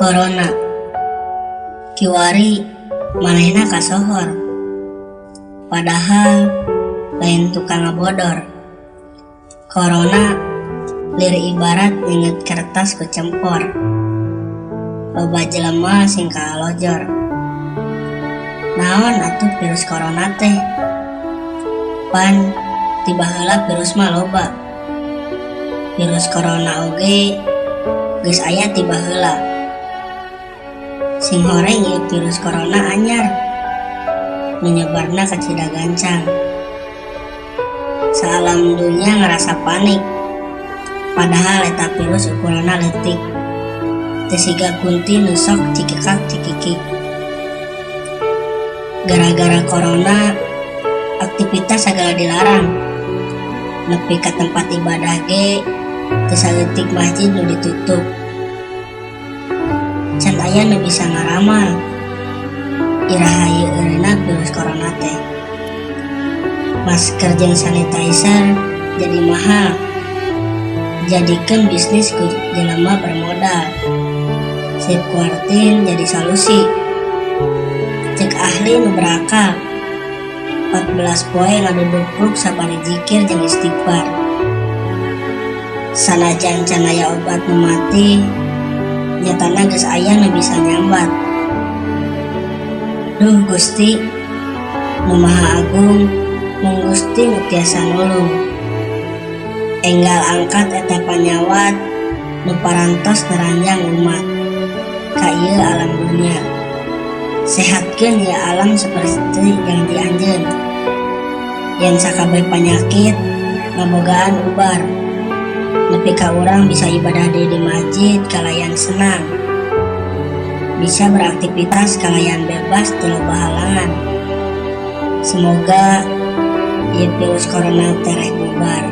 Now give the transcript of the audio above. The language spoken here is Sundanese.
Corona kiwari manehna kasohor, padahal lain tukang ngabodor. Corona lir ibarat nyeungeut kertas ku cempor, loba jelema sing kalojor. Naon atuh virus corona teh? Pan ti baheula virus mah loba. Virus corona oge geus aya ti baheula. Sing horeng ieu virus corona anyar, nu nyebarna kacida gancang. Saalam dunya ngarasa panik, padahal eta virus ukuranna leutik, teu siga kunti nu sok cikikak cikikik. Gara-gara corona, aktivitas sagala dilarang, nepi ka tempat ibadah ge teu saeutik masjid nu ditutup. Can aya nu bisa ngaramal iraha ieu eureunna virus corona teh. Masker jeung sanitizer jadi mahal, dijadikeun bisnis ku jelema bermodal. Sleep quarantine jadi solusi, ceuk ahli nu berakal. 14 poe ngadudupluk sabari jikir jeung istighfar. Sanajan can aya obat nu mati, nyatana geus aya nu bisa nyambat. Duh Gusti Nu Maha Agung, mung Gusti nu tiasa nulung. Enggal angkat eta panyawat nu parantos neranjang umat ka ieu alam dunya. Sehatkeun ieu alam saperti janji Anjeun. Yen sakabeh panyakit ngabogaan ubar, nepi ka urang bisa ibadah deui di masjid kalayan senang, bisa beraktivitas kalayan bebas teu loba halangan. Semoga ieu virus corona tereh bubar.